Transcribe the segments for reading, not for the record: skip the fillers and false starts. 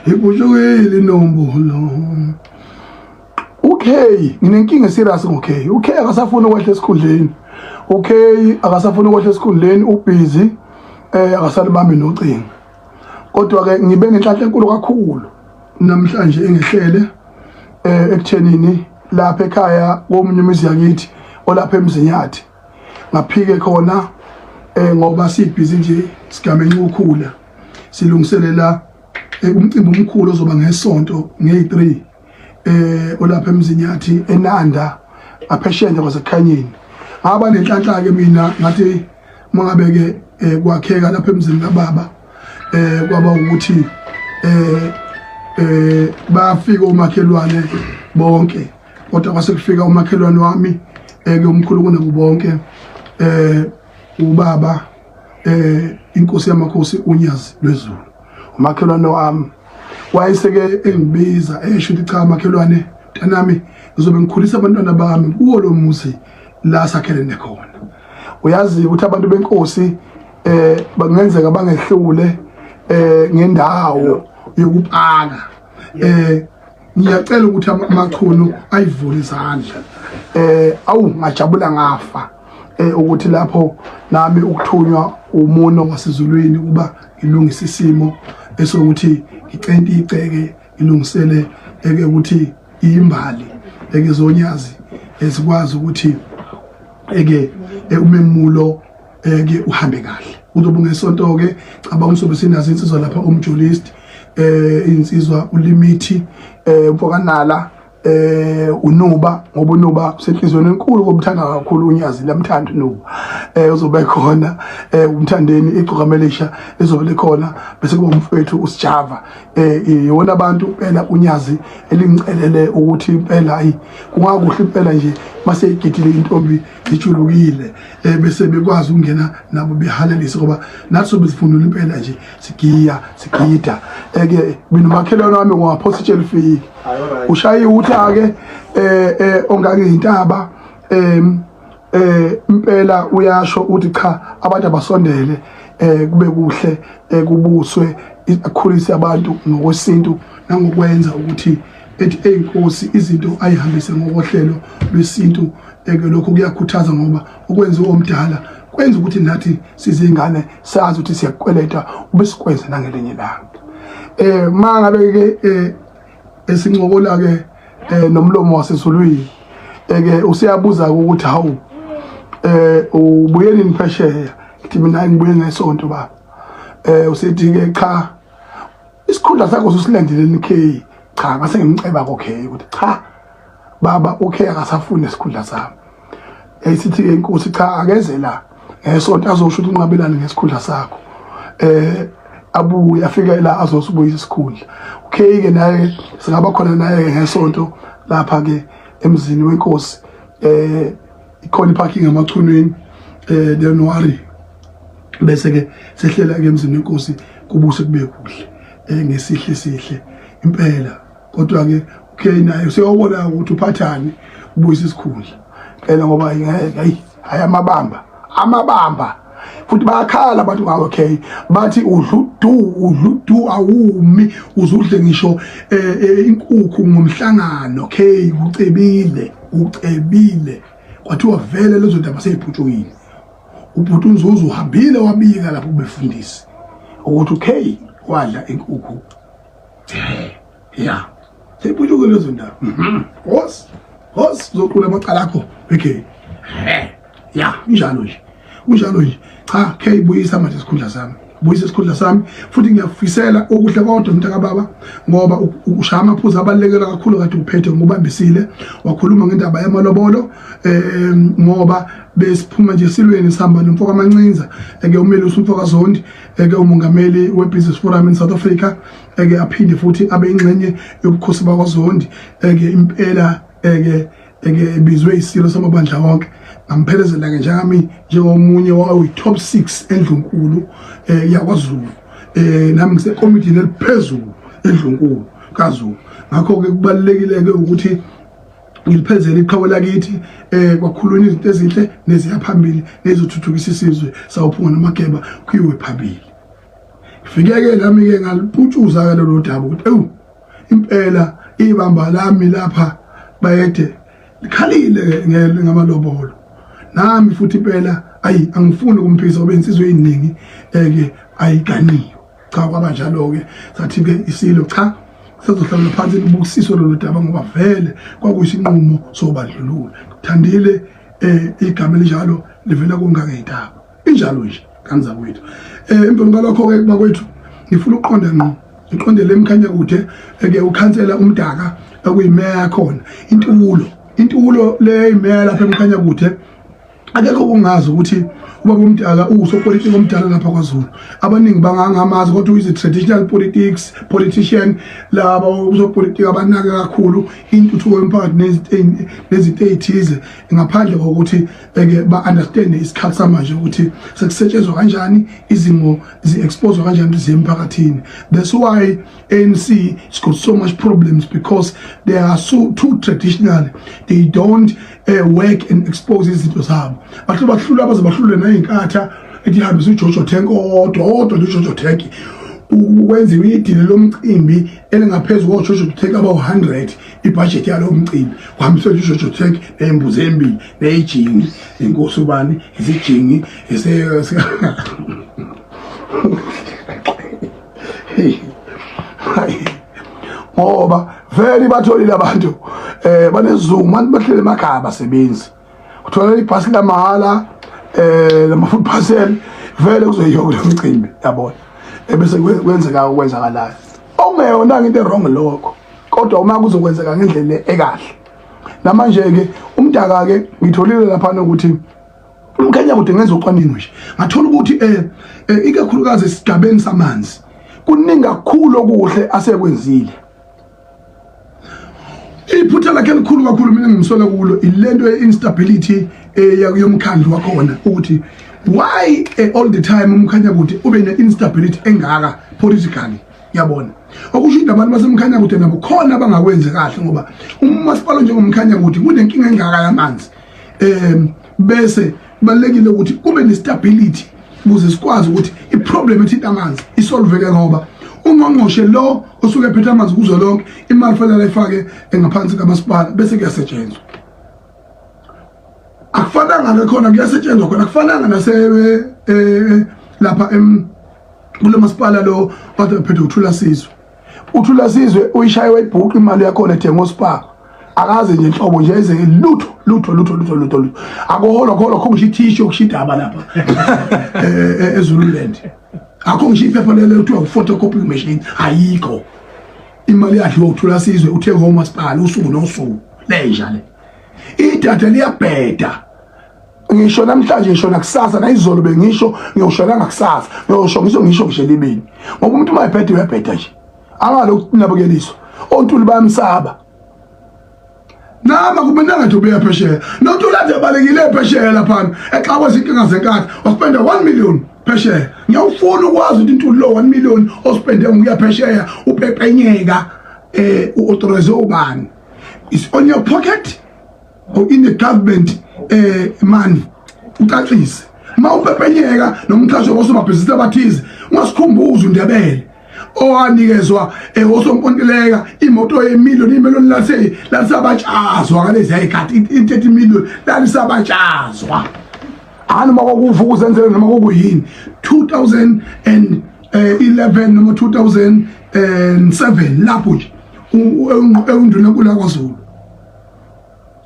Iputshukile inombolo. Okay, nginenkinga serious ngokay. Okay akasafuni ukwehla esikhundleni. Okay akasafuni ukwehla esikhundleni ubhizi akasalibambi nocingo. Kodwa ke ngibe nenhlanhla enkulu kakhulu namhlanje engehlele ekuthenini lapha ekhaya komunye umuzi yakithi olapha eMzinyathi. Ngaphike khona ngoba sibhizi nje sigamenxe ukukhula. Silungiselela umcimbi omkhulu ozoba ngesonto ngeyi-3 olapha eMzinyathi eNanda aphesheya nje kwaseKhanyeni. Ngaba nenhlanhla ke mina ngathi mangabe ke kwakheka lapha emzini kababa kwaba ukuthi bafika omakhelwane bonke, kodwa kwase kufika umakhelwane wami ke omkhulu kunabo bonke ubaba inkosi yamakhosi uNyazi lwezulu, umakhelwane wami. Wayeseke engibiza esho ukuthi cha makhelwane mntanami, ngizobe ngikhulisa abantwana bami kuwo lo muzi la sakhelene khona. Uyazi ukuthi abantu benkosi bangenzeka bangehlule ngendawo yokupaka. Ngiyacela ukuthi amaChunu ayivule izandla. Awu ngajabula ngafa ukuthi lapho nami ukuthunywa umuno wasezulwini kuba ngilungise isimo esokuthi ngicente igceke ngilungisele eke ukuthi imbali eke zonyazi ezikwazi ukuthi eke umemulo eke uhambe kahle. Uzobe ngesonto ke cabanga usobe sinazo insizwa lapha umjulist insizwa ulimithi umfokanala uNuba, ngoba uNuba usenhlizweni enkulu komthanda kakhulu uNyazi lamthanda uNuba. Uzobe khona umthandeni igcokamelisha lizobe likhona, bese kuba umfowethu uSijava. Iwona abantu impela uNyazi elingicelele ukuthi impela ayi kungakuhle impela nje mase igidile intombi ijulukile bese bekwazi ukungena nabo behalalise, ngoba nathi sobe sifundula impela nje sigiya sigida. Eke mina umakhelwane wami ngwaphosa itshe lifike ushaye uthi-ke ongangeyintaba impela uyasho uthi cha abantu abasondele kube kuhle kubuswe akhulise abantu ngokwesintu nangokwenza ukuthi ethi eyinkosi izinto ayihambise ngokohlelo lwesintu. Eke lokho kuyakhuthaza ngoba okwenziwa omdala kwenza ukuthi nathi sizingane sazi ukuthi siyakukweleta ube sikwenze nangelinye ilanga. Mangabe ke esincokola ke nomlomo wasezulwini eke usiyabuza ukuthi hawu ubuye nini phesheya, ngithi mina ngibuye ngesonto baba. Usethi ke cha isikhundla sakho ususilandeleni K. Cha ngase ngimceba ko K ukuthi cha baba uK akasafuni isikhundla sami. Yayisithi ke inkosi cha akeze la ngesonto azosho ukuthi unqabelane ngesikhundla sakho. Abuye afike la azosibuyisa isikhundla. K ke naye singaba khona naye ngesonto lapha ke emzini wenkosi. Ikhona iparking emaChunwini don't worry. Bese ke sehlela ke emzini wenkosi kubuse kube kuhle ngesihle sihle impela. Kodwa ke K naye useyobona ukuthi uphathani ubuyisa isikhundla phela, ngoba ngeke hayi hayi amabamba amabamba futhi bayakhala abantu ngawo K, bathi udla udu udla udu awumi uzudle ngisho inkukhu ngomhlangano. K ucebile ucebile, kwathiwa vele lezo ndaba seyiphutshukile. Ubhuti uNzuzu uhambile wabika lapho kubefundisi ukuthi uK wadla inkukhu. Ya seyiphutshukile lezo ndaba. Hos hos uzoqula amacala akho BK. Ya njalo nje kunjalo nje. Cha K buyisa manje isikhundla sami, buyisa isikhundla sami futhi ngiyafisela okuhle kodwa mntaka baba, ngoba ushaya amaphuzu abalulekile kakhulu kade uphethe ngobambisile wakhuluma ngendaba yamalobolo. Ngoba besiphuma nje silweni sihamba nomfoka Mancinza eke umelusi umfoka Zondi eke umongameli we-Business Forum in South Africa eke aphinde futhi abe ingxenye yobukhosi bakwaZondi eke impela eke ebizwe isilo samabandla wonke. Ngamphelezela ke njengami njengomunye wayi top 6 endlunkulu yakwaZulu. Nami ngisekomidini eliphezulu endlunkulu kaZulu. Ngakho ke kubalulekile ke ukuthi ngiliphezele iqhawe lakithi kwakhulunywa izinto ezinhle neziya phambili nezothuthukisa isizwe sawuphunga nomageba kuyiwe phambili. Ngifike-ke nami-ke ngaliputshuza-ke lolo daba ukuthi ewu impela ibamba lami lapha bayede likhalile ngamalobolo. Nami futhi impela ayi angifuni ukumphikisa ngoba insizwa eyiningi eke ayiganiwe. Cha kwaba njalo-ke sathi-ke isilo cha sazohlala phansi libukisiswe lolu daba ngoba vele kwakuyisinqumo sobandlululo. Thandile igama elinjalo livela kungangeyintaba. Injalo nje kanza kwethu. Emveni kwalokho-ke bakwethu ngifuna ukuqonda ngqo ngiqondele eMkhanyakude ke ukhansela uMdaka okuyimeya yakhona intulo intulo le imeya lapha eMkhanyakude akekho kungazi ukuthi ubaba uMdaka uwusopolitiki omdala lapha kwaZulu. Abaningi bangangamazi kodwa uyize traditional politics politician laba usopolitiki abanake kakhulu intuthuko yomphakathi nezinto ezithize ngaphandle kokuthi eke ba understand isikhathi samanje ukuthi sekusetshenzwa kanjani izimo zi-expose kanjani ziye emphakathini. That's why ANC has got so much problems, because they are so too traditional. They don't work and expose izinto zabo. Bahle bahlula baze bahlule nayinkatha ethi ihambisa uJojo Tank odwa odwa nje uJojo Tank ukwenziwa idili lomcimbi elingaphezulu koJojo Tank abawu-100 ibudget yalo mcimbi kuhambiswe nje uJojo Tank ney'mbuzi embili neyijingi inkosi ubani isijingi ese ngoba vele batholile abantu banesizungu manje bahlele emakhaya abasebenzi uthola ibhasi lamahhala lama food parcel vele kuzoyiwa kulo mcimbi yabona ebese kwenzeka okwenzakalayo okungeyona into wrong lokho kodwa uma kuzokwenzeka ngendlela ekahle. Namanje ke uMdaka ke ngitholile lapha ukuthi uMkhanyakude ngenza ucwaningo nje ngathola ukuthi ikakhulukazi esigabeni samanzi kuningi kakhulu okuhle asekwenzile. Iphutha lakhe elikhulu kakhulu mina ngimsola kulo ilento ye-instability yomkhandlu wakhona ukuthi why all the time uMkhanyakude ube ne-instability engaka politically yabona. Okusho ukuthi abantu baseMkhanyakude nabo khona abangakwenzi kahle ngoba umasipala njengoMkhanyakude kunenkinga engaka yamanzi bese kubalulekile ukuthi kube ne-stability ukuze sikwazi ukuthi i-problem ethinta amanzi isolveke ngoba ungqongqoshe lo osuke ephethe amanzi kuzwelonke imali fanele ayifake ngaphansi kamasipala bese kuyasetshenzwa. Akufananga ke khona kuyasetshenzwa khona akufananga nase lapha kulo masipala lo kade uphethe uThula Sizwe. uThula Sizwe uyishaye wayibhuqa imali yakhona ethenga ospa akaze nje inhlobo nje eze lutho lutho lutho lutho lutho lutho akuholwa kholwa kho ngisho ithishu yokushidaba lapha eZululand akho ngisho iphepha lelo kuthiwa photocopy machine ayikho. Imali yadliwa uThula Sizwe uthenga umasipala usuku nosuku lenja le idata liyabheda ngisho namhlanje ngisho nakusasa nayizolo bengisho ngiyoshona ngakusasa ngiyosho ngisho ngisho ngisho elibini ngoba umuntu uma ebheda uyabheda nje angalokhu nabukeliswa ontuli bayamsaba nama kumele ngathi ubeya phesheya nontuli ade abalekile phesheya laphana exakwe izinkinga zenkatha waspenda 1 million phesheya. Ngiyawufuna ukwazi ukuthi intuli lo 1 million ospende ngokuya phesheya upepenyeka uauthorize ubani, is on your pocket or in the government money. Ucacise ma upepenyeka nomxhaso wosomabhizinisi abathize ungasikhumbuza uNdebele owanikezwa osonkontileka imoto yemillion imillion lase lalisabatshazwa ngalezi ayikhathi i-30 million lalisabatshazwa noma kwakuvuka uzenzele noma kwakuyini 2011 noma 2007 lapho nje ewundunankulu yakwaZulu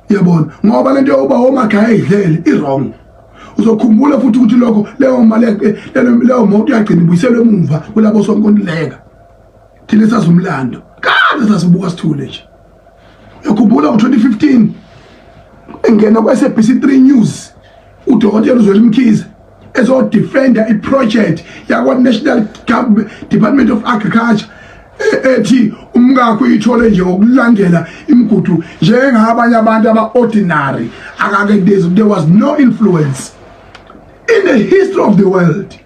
yabona ngoba lento yokuba omakhaya eyidlele i-wrong. Uzokhumbula futhi ukuthi lokho leyo mali leyo moto yagcina ibuyiselwe emuva kulabo sonkontileka. Thina sazi umlando kade sasibuka sithule nje. Uyakhumbula ngo-2015 engena ku-SABC 3 News udokotela uZweli Mkhize ezodefenda i-project yakwa-National Department of Agriculture ethi umkakho uyithole nje ngokulandela imigudu njengabanye abantu aba-ordinary akake. There was no influence in the history of the world.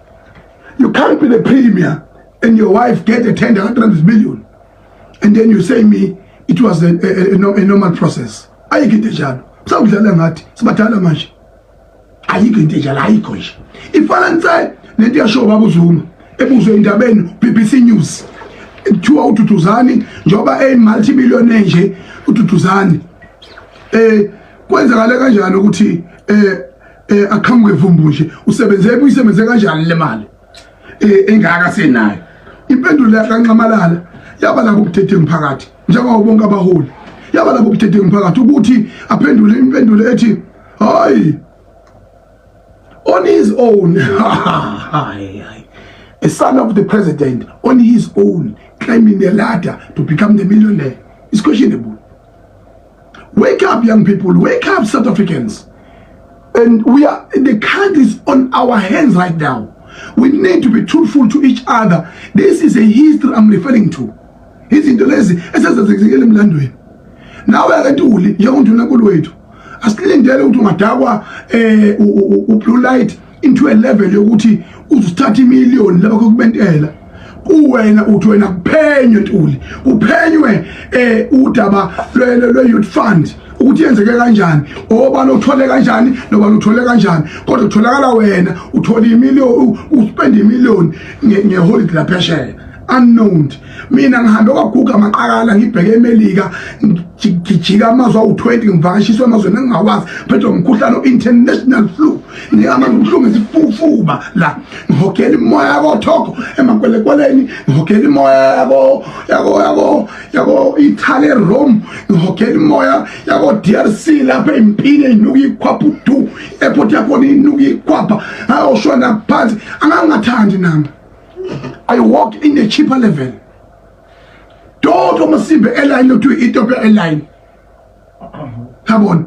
You can't be the premier and your wife get a tender 300 million and then you say me it was a normal process. Ayikho into enjalo, sawudlala ngathi sibadala manje. Ayikho into enjalo, ayikho nje. Ifana nse nento yasho baba uZuma Ebuzwe indabeni BBC News, kuthiwa uDuduzani njengoba eyi-multi millionaire nje uDuduzani, kwenzakale kanjani ukuthi aqhamuke vumbu nje, usebenze uyisebenze kanjani le mali engaka senayo? Impendulo kaNxamalala yaba labo budedengu phakathi, njengoba bonke abaholi yaba labo budedengu phakathi, ukuthi aphendule impendulo ethi hayi, on his own, a son of the president on his own climbing the ladder to become the millionaire is questionable. Wake up, young people. Wake up, South Africans. And we are the country is on our hands right now. We need to be truthful to each other. This is a history I'm referring to, izinto lezi esezenzekile emlandweni. Nawe ke Ntuli, njengondunankulu wethu, asilindele ukuthi ungadakwa u-blue light into a level yokuthi uzuthatha imiliyoni lapha kokubentela kuwena, uthi wena kuphenywe, Ntuli, kuphenywe udaba lwe youth fund ukuthi yenzeke kanjani, obani uthole kanjani nobani uthole kanjani, kodwa kutholakala wena uthola imiliyoni, uspend imiliyoni ngeholiday laphesheya unknown. Mina ngihambe kwaguga amaqakala, ngibheke eMelika, ngijika amazwe awu-20, ngivakashiswe emazweni engingawazi, phethwe umkhuhlane o-international flu, ngiyama ubuhlungu esifufuba la, ngihogela imoya yakoTogo emakwelekweleni, ngihogela imoya yako Italy, Rome, ngihogela imoya yako DRC lapha empini eyinuka ikhwapha du, airport yakhona inuka ikhwapha, ngayoshona phansi. Angangathandi nami, I walk in a cheaper level. Toto Masimbe airline lothiwa i-Ethiopia Airline. Yabona?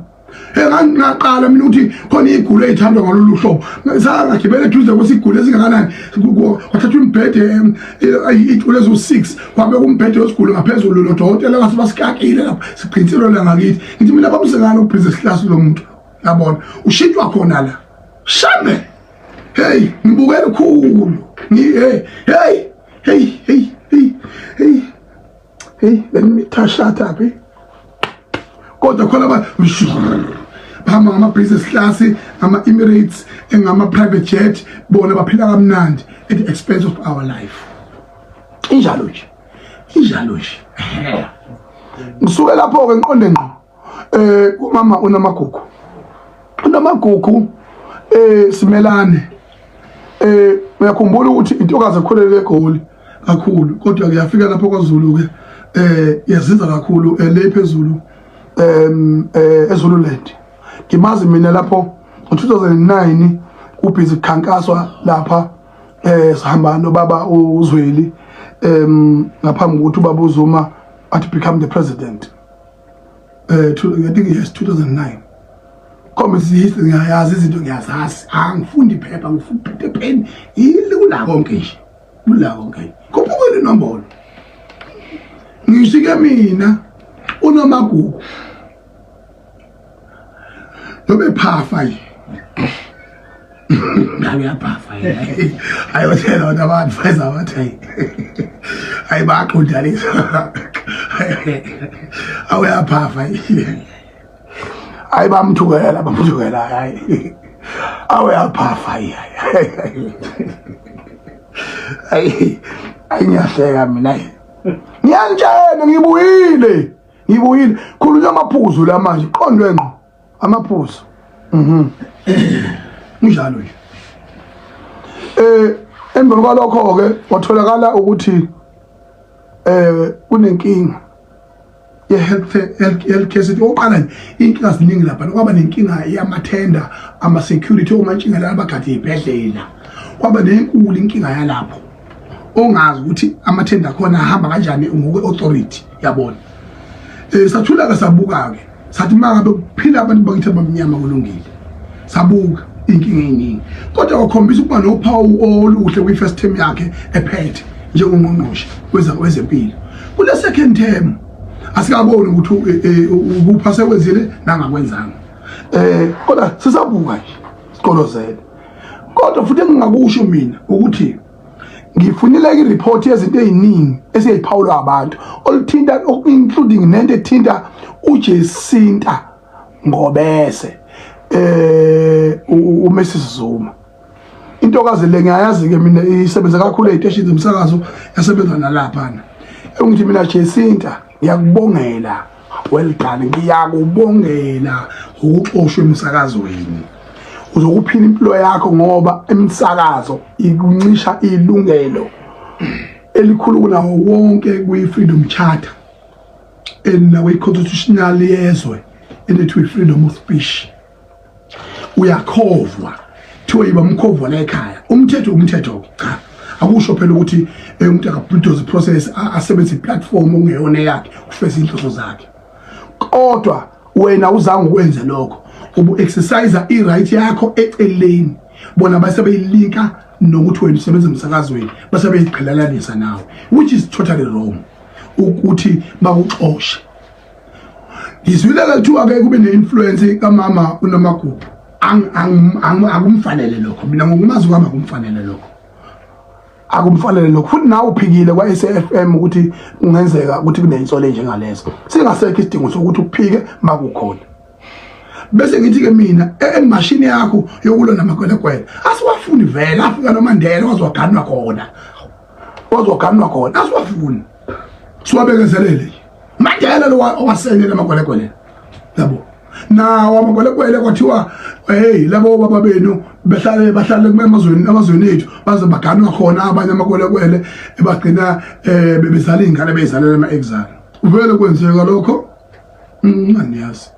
Ngaqala mina ukuthi khona iy'gulo ey'thandwa ngalolu hlobo. Sangagibela eduze kwesiguli esingakanani. Kwathathwa imibhede, iy'tulo eziwu-6, kwabekwa umbhede wesiguli ngaphezulu, lo dokotela ngase basikakile lapha, sigqinselwe la ngakithi. Ngithi mina bamsengane ukubhizinesi class lo muntu. Yabona? Ushintshwa khona la. Shame. Hey, ngibukela khulu. Ngi hey, hey, hey, hey, hey, hey. Hey, let me touch that up. Eh? Kodwa khona ba bahamba ngama-business class, ngama-Emirates, ngama-private jet, bona baphila kamnandi at the expense of our life. Injalo nje, injalo nje. Ngisuke lapho-ke ngiqonde ngqo kumama uNamagugu. UNamagugu Simelane, uyakhumbula ukuthi intokazi ekhulele eGoli kakhulu, kodwa ke yafika lapho kwaZulu ke yazinza kakhulu le phezulu eZululand. Ngimazi mina lapho ngo2009 kubhizi kukhankaswa lapha, sihamba nobaba uZweli ngaphambi kokuthi ubaba uZuma athi become the president. I think yes, 2009. Khomba history, ngiyayazi izinto, ngiyazazi, angifundi iphepha, ngifunda uphethe pen yini kula konke nje, kula konke khuphukile inombolo. Ngisho ke mina uNomagugu nobe phafa nje ngabe uyaphafa, ayotshela abantu aba-advise abathi hayi hayi, bayaqondanisa, awuyaphafa, hayi, bamthukela, bamthukela, hayi, awuyaphafa, hayi hayi hayi. Ngiyahleka mina, ngiyanitshela, ngibuyile, ngibuyile. Khulunywa amaphuzu la manje, qondwe ngqo amaphuzu. Njalo nje emva kwalokho ke watholakala ukuthi kunenkinga ye health health city. Oqala nje inkinga ziningi lapha, kwaba nenkinga yamathenda, ama security omantshinga abagade ibhedlela, kwaba nenkulu inkinga yalapho ongazi ukuthi amathenda akhona ahamba kanjani ngokwe authority, yabona. Sathula ke, sabuka ke, sathi mangabe kuphila abantu bakithi abamnyama kulungile. Sabuka inkinga eyiningi, kodwa wakhombisa ukuba nophawu oluhle kwi first term yakhe ephethe njengongqongqoshe wezempilo. Kule second term asikaboni ukuthi ukupha sekwenzile nangakwenzanga, kodwa sisabuka nje, siqolozele. Kodwa futhi engingakusho mina ukuthi ngifunile i-report yezinto eziningi esiyiphawulwa abantu oluthinta, including nento ethinta uJacinta Ngobese, uMrs Zuma. Into Intokazi le ngiyayazi-ke mina, isebenza kakhulu ey'teshini zomsakazo, yasebenza nalaphana. Engithi mina, Jacinta, ngiyakubongela, well done, ngiyakubongela ngokuxoshwa emsakazweni. Uzokuphila impilo yakho, ngoba imisakazo ikuncisha ilungelo elikhulu kunawo wonke kwi-Freedom Charter and nakwi-constitutional yezwe elethiwa i-freedom of speech. Uyakhovwa, kuthiwa yiba umkhovu la ekhaya. Umthetho umthetho, cha, akusho phela ukuthi umuntu akabulldoze process, asebenzise i-platform okungeyona eyakhe ufeza inhloso zakhe. Kodwa wena uzange ukwenze lokho, ubu-exercise i-right yakho eceleni, bona base beyilinka nokuthi wena usebenza emsakazweni, base beyiqhelelanisa nawe, which is totally wrong ukuthi bakuxoshe. Ngizwile-ke kuthiwa-ke kube ne-influence kamama uNomagugu. Akumfanele lokho, mina ngokumazi kwami akumfanele lokho, akumfanele lokho. Futhi nawe uphikile kwa-SAFM ukuthi kungenzeka ukuthi kuney'nsolo enjengalezo. Singasekho isidingo sokuthi uphike makukhona. Bese ngithi-ke mina, emashini yakho yokulwa namakwelekwele asiwafuni vele, afika noMandela, waze waganwa khona, waze waganwa khona, asiwafuni, siwabekezelele. Mandela lo owasenela amakwelekwele, yabo, nawo amakwelekwele kwathiwa, hey, labo baba benu behlale bahlale emazweni, emazweni ethu, baze baganwa khona. Abanye amakwelekwele bagcina bebezala iy'ngane, beyizalela ama-exile. Vele kwenzeka lokho. Angiyazi,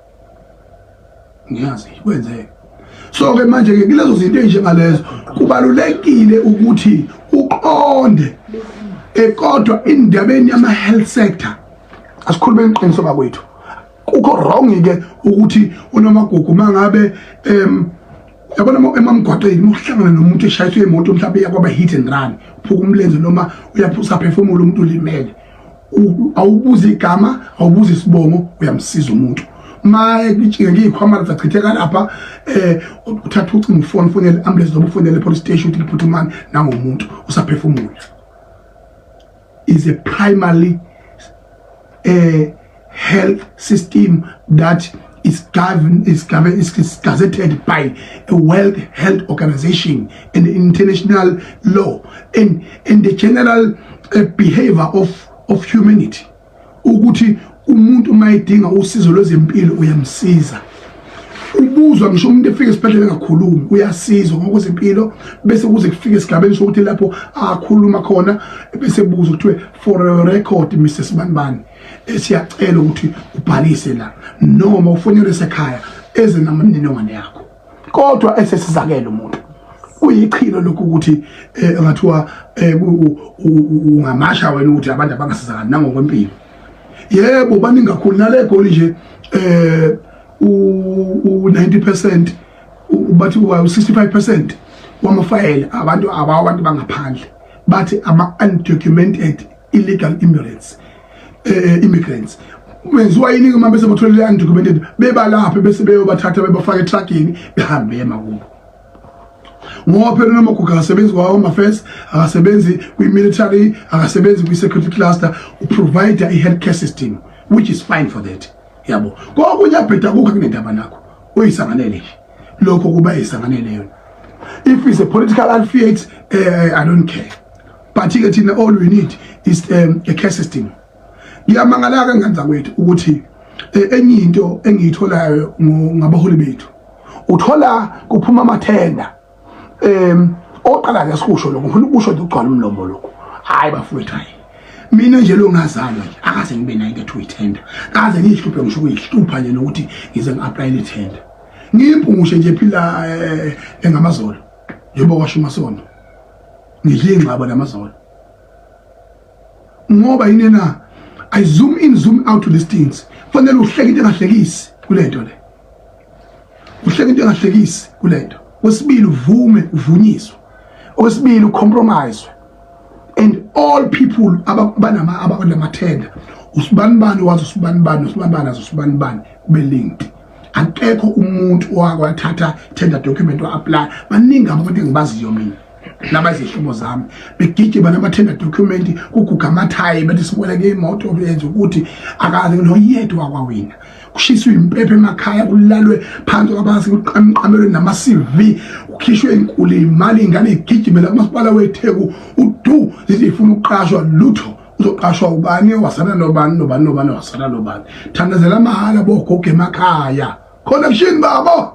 ngiyazi kwenzeka. So-ke manje-ke kulezo zinto ey'njengalezo kubalulekile ukuthi uqonde. Kodwa indabeni yama-health sector, asikhulume iqiniso bakwethu, kukho wrong-ke ukuthi uNomagugu mangabe yabona emamgwaqeni uma uhlangana nomuntu eshayiswe imoto, mhlawumbe iyakwaba hit and run, uphuka umlenze noma uyaphusaphefumula, umuntu ulimele, awubuza igama, awubuza isibongo, uyamsiza umuntu. Maye ngiyikhwama zachitheka lapha, uthatha ucingo, ufone, ufonele ambulance noma ufonele police station ukuthi liphuthumani, nangomuntu usaphefumula. Is a primary health system that is governed is gazetted by a World Health Organization and international law and the general behavior of humanity, ukuthi umuntu uma edinga usizo lwezempilo uyamsiza. Ubuzwa ngisho umuntu efika esibhedlela engakhulumi, uyasizwa ngokwezempilo, bese kuze kufike esigabeni sokuthi lapho akhuluma khona, bese buzwa kuthiwe, "For a record, Mr Sibanibani, siyacela ukuthi ubhalise la noma ufonelwe esekhaya eze namaniningwane yakho." Kodwa esesizakele umuntu, kuyichilo lokhu ukuthi ngathiwa ungamasha wena ukuthi abantu abangasizakali nangokwempilo. Yebo, baningi kakhulu nale Goli nje, u-90%, bathi u-65% wamafayela abantu abawantu bangaphandle, bathi ama-undocumented illegal immigrants. Kwenziwa yini uma bese batholele undocumented, bebalaphe, bese beyobathatha, bebafaka etruckini, behambe beye makubo? Ngoba phela uNomagugu akasebenzi kwa-Home Affairs, akasebenzi kwi-military, akasebenzi kwi-security cluster, uprovide i-healthcare system, which is fine for that, yabo. Kokunye abheda kukho kunendaba nakho, uyisanganele nje lokho, kuba isanganele yona. If it's a political affiliate, I don't care, but ke thina all we need is a care system. Ngiyamangala-ke ngenza kwethu ukuthi enye into engiyitholayo ngabaholi bethu, uthola kuphuma amathenda oqala ke sikusho lokho, ngifuna ukusho nje ugcwala umlomo lokho. Hayi bafowethu, hayi, mina nje lo ngazalwa nje akaze ngibe nayo into ethiwa ithenda, kaze ngiyihluphe ngisho ukuyihlupha nje nokuthi ngize ngi-applyele ithenda. Ngiyimpungushe nje phila engamazolo, njengoba kwasho uMasondo, ngidla ingxabo namazolo. Ngoba yini na? I zoom in, zoom out to these things. Fanele uhleke into engahlekisi kulento le, uhleke into engahlekisi kulento. Kwesibili, uvume uvunyiswe. Okwesibili, ucompromise and all people abanama abanamathenda, usibanibani wazi usibanibani, usibanibani azi usibanibani, kube linked. Akekho umuntu owakwathatha tender document wa-apply. Baningi abantu engibaziyo mina. Laba izihlobo zami begijima nama-tender document, kuguga amathayi, bethi siboleke imoto, yenza ukuthi akaze noyedwa wakwawina. Kushiswe impepho emakhaya, kulalwe phansi kwabansi, kuqamqamelwe nama-CV, kukhishwe inkulu imali, ingane igijimela kumasipala weTheku udu zithi ifuna ukuqashwa, lutho. Uzoqashwa ubani? Wasana nobani nobani nobani, wasana nobani? Thandazela amahhala bogogo emakhaya, connection babo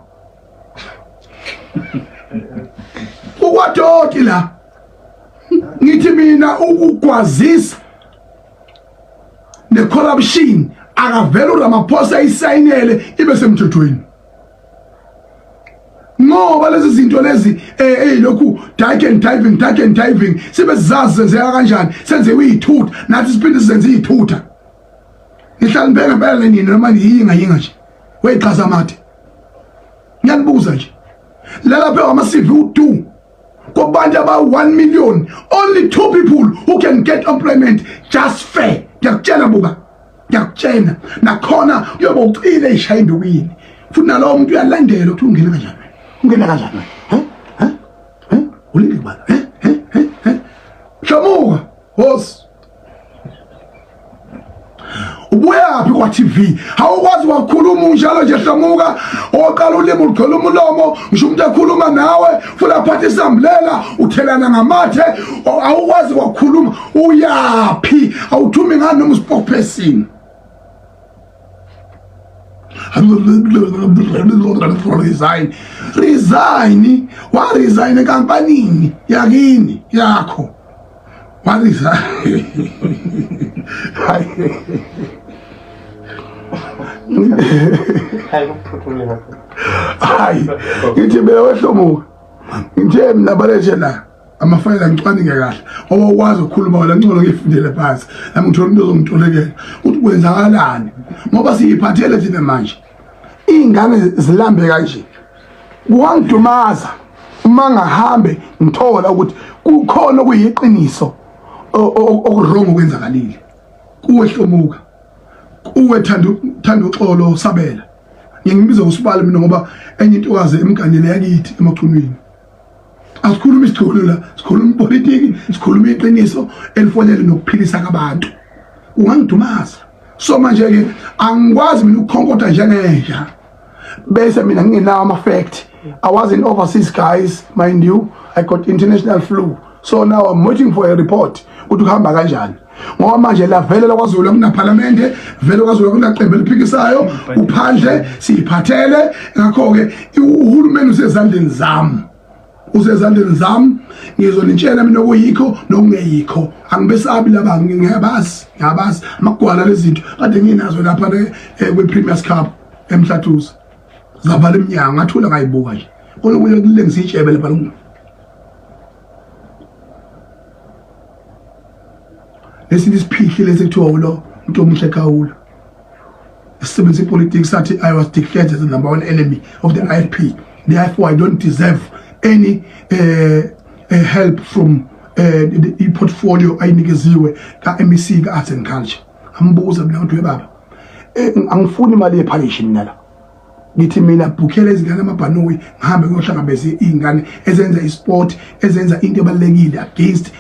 ukwadoti la. Ngithi mina ukugwazisa ne-corruption akavele uRamaphosa ayisayinele ibe semthethweni, ngoba lezi zinto lezi eyilokhu dike and diving, dike and diving, sibe sizazi zenzeka kanjani. Senze uyithutha, nathi siphinde sizenze iy'thutha. Nihlale ngempela nini noma yinga yinga nje weyiqhaza amathe. Ngiyanibuza nje, lalapha ama-CV udu kubantu aba-1 million, only two people who can get employment just fair. Ngiyakutshela, buka, ngiyakutshela, nakhona kuyoba ucile ishaya indukwini, futhi nalowo muntu uyalandela ukuthi ungena kanjani, ungena kanjani, he he he, ulinde kubani, he he he he. Hlomuka hosi, ubuyaphi kwa-TV? Awukwazi wakhuluma unjalo nje, Hlomuka. Oqala ulimi ugcwele umlomo, ngisho umuntu ekhuluma nawe futhi aphathe isambulela, uthelana ngamathe, awukwazi wakhuluma. Uyaphi? Awuthumi ngani noma uspokesperson? Resign, resign, wa resign enkampanini yakini yakho, wa resign. Hayi, kuphuthuleka. Hayi, ngithi mina wehlomuka ngithe mina balethe la amafayela ngicwaninge kahle, ngoba ukwazi ukukhuluma wena ngcono ngifundele phansi nami, ngithola umuntu ozongitolekela ukuthi kwenzakalani, ngoba siyiphathele thina manje, iy'ngane zilambe kanje. Kungangidumaza uma ngahambe ngithola ukuthi kukhona okuyiqiniso oku-wrong okwenzakalile kuwe Hlomuka, kuwe Thando, Thando uxolo Sabela. Ngiyimbiza usibali mina, ngoba enye intokazi emganile yakithi emachunwini. Asikhuluma isichulu la, sikhuluma ipolitiki, sikhuluma iqiniso elifonele nokuphilisa kwabantu. Ungangidumaza. So manje ke angikwazi mina ukukhonkotha njengenja bese mina ngingenawo ama-fact. I was in overseas, guys, mind you, I got international flu, so now I'm waiting for a report ukuthi kuhamba kanjani, ngoba manje la vele lakwaZulu akunaphalamende, vele kwaZulu akunaqembu eliphikisayo, uphandle siyiphathele. Ngakho-ke uhulumeni usezandleni zami, usezandleni zami. Ngizonitshela mina okuyikho nokungeyikho. Angibesabi laba, ngiyabazi, ngiyabazi amagwala lezinto kade nginazo lapha kwi-Premier's Cup eMhlathuze, zavala iminyango, ngathula ngayibuka nje khona kuye kulengisa itshebe lapha. Lesinye isiphihli lesi kuthiwa ulo umuntu omuhle Khawula, esisebenzisa ipolitics, sathi I was declared as the number one enemy of the IFP, therefore I don't deserve any help from i-portfolio ayinikeziwe ka-MEC ka-Arts and Culture. Ambuza mina ukuthi, baba, angifuni imali yephalishi mina la. Ngithi mina bhukhela izingane amabhanoyi, ngihambe kuyohlangabeza iy'ngane ezenza isport, ezenza into ebalulekile against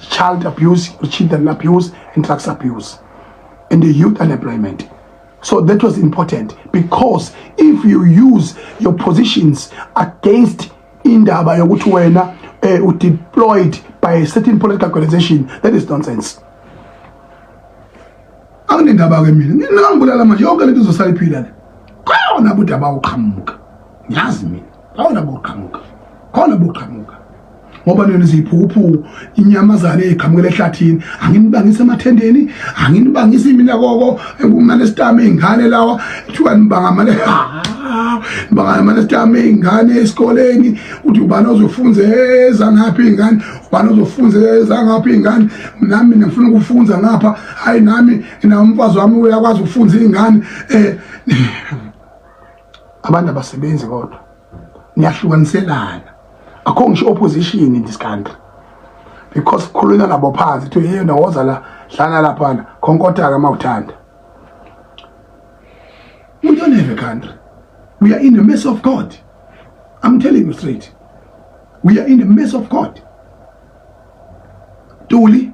child abuse, children abuse and drugs abuse and the youth unemployment. So that was important, because if you use your positions against indaba yokuthi wena udeployed by a certain political organization, that is nonsense. Anginendaba-ke mina, ningangibulala manje, yonke lento izosala iphila le. Khona buthi abawuqhamuka, ngiyazi mina, khona boqhamuka, khona boqhamuka, ngoba nina ziyiphukuphuku, inyamazane eziqhamukela ehlathini. Anginibangise emathendeni, anginibangisi mina koko kumane sitame iy'ngane lawa, kuthiwa nibanga mane, nibanga mane sitame iy'ngane esikoleni, uthi ubani ozofunza ezangaphi iy'ngane, ubani ozofunza ezangaphi iy'ngane. Nami mina ngifuna ukufunza ngapha, hayi, nami nginawo umfazi wami uyakwazi ukufunza iy'ngane. Abantu abasebenzi, kodwa niyahlukaniselana. Akho ngisho opposition in this country, because kukhulunywa nabo phansi, kuthiwa yena woza la, hlala laphana, khonkotha-ke uma uthanda. We don't have a country. We are in the mess of God. I'm telling you straight, we are in the mess of God. Ntuli,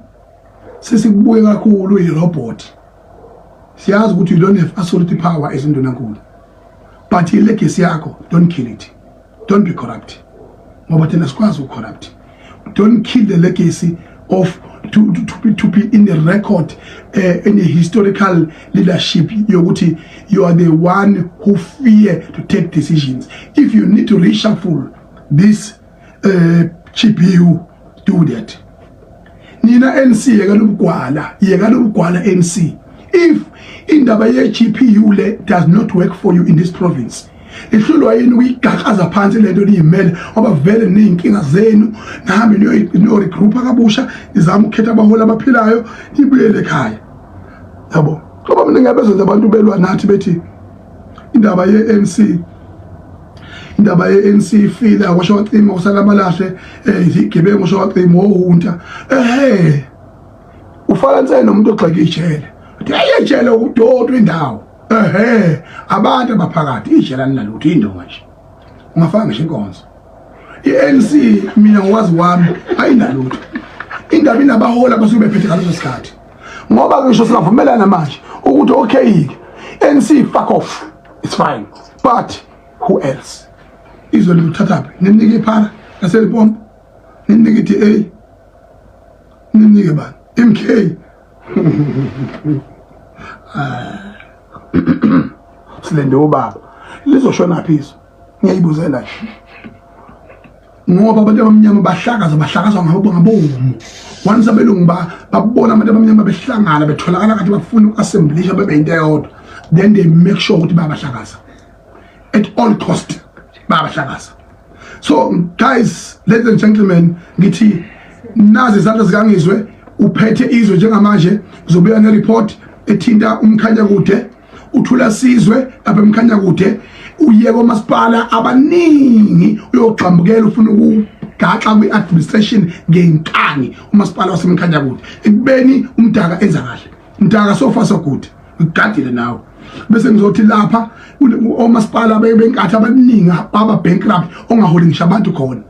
sesikubuke kakhulu, i-robot. Siyazi ukuthi you don't have authority, power as indunankulu, but i-legacy yakho, don't kill it. Don't be corrupt, ngoba thina sikwazi uku-corrupt. Don't kill the legacy of to be in the record, in a historical leadership yokuthi you are the one who fear to take decisions. If you need to reshuffle this GPU, do that. Nina ANC, yeka lobugwala, yeka lobugwala ANC. If indaba ye-GPU le does not work for you in this province, ihlulwa yini ukuyigaqaza phansi lento niyimele? Ngoba vele ney'nkinga zenu, nihambe niyo-regroupa kabusha, nizame ukukhetha abaholi abaphilayo, nibuyele ekhaya, yabo. Ngoba mina ngiyabezwa nje abantu belwa nathi bethi indaba ye-ANC, indaba ye-ANC ifile, akwasho wacima, kusala amalahle, izigebengu, osho wacima ohunta. Ehe, ufaka nsene nomuntu ogxeka ijele, uthi hayi, ijele udoti indawo. Ehe, abantu abaphakathi ijele alinalutho, indonga nje, ungafaka ngisho inkonzo. I-ANC, mina ngokwazi kwami, ayinalutho. Indaba inabaholi abasuke bephethe ngaleso sikhathi, ngoba ngisho singavumelana manje ukuthi okay, ANC fuck off, it's fine, but who else? Izwe liluthathaphi? Ninike iphara laseLipompo, ninike i-DA, ninike bani, MK. Ah. Silinde ubaba, lizoshona phi izwe? Ngiyayibuzela nje, ngoba abantu abamnyama bahlakaza, bahlakazwa ngabo ngabomu. Once abelungu babona abantu abamnyama behlangana, betholakala kathi bafuna uku-assemblisha bebe into eyodwa, then they make sure ukuthi bayabahlakaza at all cost, bayabahlakaza. So guys, ladies and gentlemen, ngithi nazi izandla zikaNgizwe, uphethe izwe njengamanje. Ngizobuya ne-report ethinta uMkhanyakude, uthula sizwe lapha eMkhanyakude, uye komasipala abaningi, uyogxambukela, ufuna ukugaxa kwi-administration ngenkani umasipala waseMkhanyakude, ekubeni uMdaka enza kahle. Mdaka, so far so good, ugadile nawe. Bese ngizothi lapha omasipala benkathi abaningi aba bankrupt, ongaholi ngisho abantu khona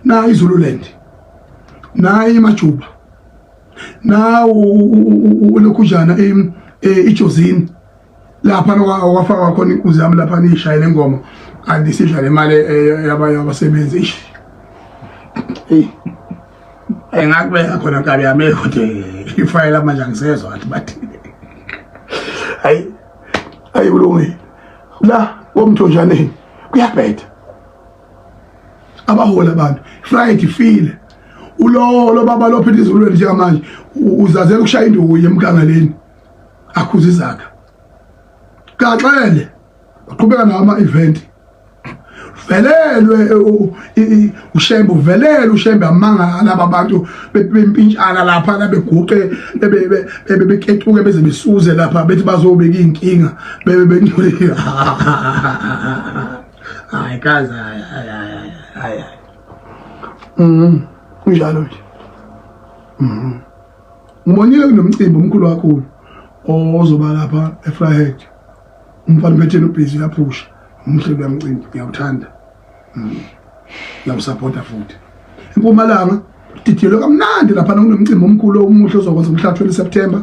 na iZululand, na iMajuba, na ulokhujana iJozini lapha okwafaka khona inkunzi yami lapha, niyishayele ingoma kanti sidla le mali yabasebenzi. Ish, hey, engakubeka khona nkabi yami kodwa ifayela manje angisezwa ngathi bathini. Hayi, hayi, kulungile la komthonjaneni, kuyabheda, abaholi abantu. Friday ifile, ulo lo baba lo phethe izulweni njengamanje uzazela ukushaya induku yemkangaleni, akhuza izakha kaxele, baqhubeka nawo ama-event. Velelwe uShembe, uvelele uShembe, amanga laba bantu bempintshana lapha beguqe, beketuke, beze besuze lapha, bethi bazobeka iy'nkinga, bebe bencule. Hayi kaze, hayi, hayi, hayi, hayi. Kunjalo nje. Ngibonile kunomcimbi omkhulu kakhulu ozoba lapha eVryheid. Umfana uphetheni ubhizi, uyaphusha, umhle luyamcimbi, ngiyawuthanda. Ngiyawusupporta futhi. Impumalanga didiyelwe kamnandi lapha, kunomcimbi omkhulu omuhle ozokwenza umhla 20 September.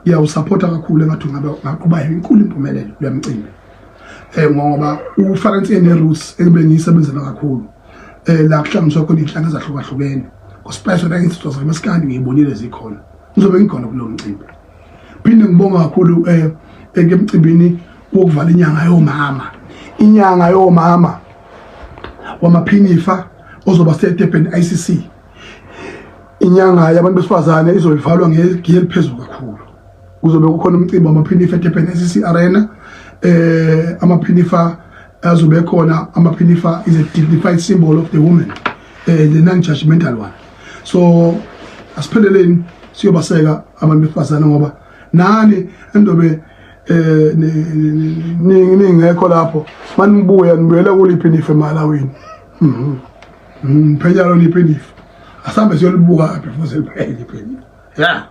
Ngiyawusupporta kakhulu, engathi ungabe ngaquba inkulu impumelelo luyamcimbi. Ngoba uFrance ne-roots ekube ngiyisebenzela kakhulu. La kuhlanganiswa khona iy'nhlanga ezahlukahlukene. Kusipayiswa la insizwa zamaskandi, ngiyibonile zikhona. Ngizobe ngikhona kulo mcimbi. Phinde ngibonga kakhulu emcimbini wokuvala inyanga yomama. Inyanga yomama wamaphinifa ozoba seDurban ICC. Inyanga yabantu besifazane izoyivalwa ngegiye eliphezulu kakhulu. Kuzobe kukhona umcimbi wamaphinifa eDurban ICC Arena. Amaphinifa azobe khona. Amaphinifa is a dignified symbol of the woman, the non-judgmental one. So asipheleleni siyobaseka abantu besifazane, ngoba nani endobe ningekho lapho, manibuya nibuyela kuliphi nife emalawini. Phenya lona iphinifa, asambe siyolibuka before seliphele iphinifa, yeah.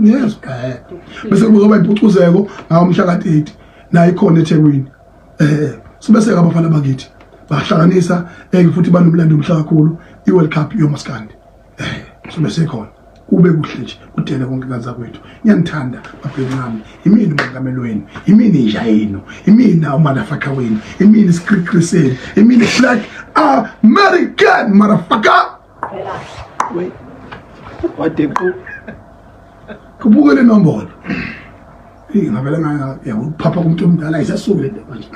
Yes, bese kuzoba impucuzeko ngawo mhla ka-30, nayo ikhona eThekwini. Sibese abafana bakithi bahlanganisa, futhi banomlando omhle kakhulu, i-World Cup yomaskandi. Sobe sikhona. Kube kuhle nje kudele konke kanza kwethu. Ngiyanithanda babhekami. Imini umongameli wenu, imini inja yenu, imina umalafaka wenu, imini isikrikri senu, imini Black American motherfucker. Wait. Wadequ. Kubuke le nombolo. Eyi ngavele ngaya, yakuphapha kumuntu omdala ayisasuki le nto manje.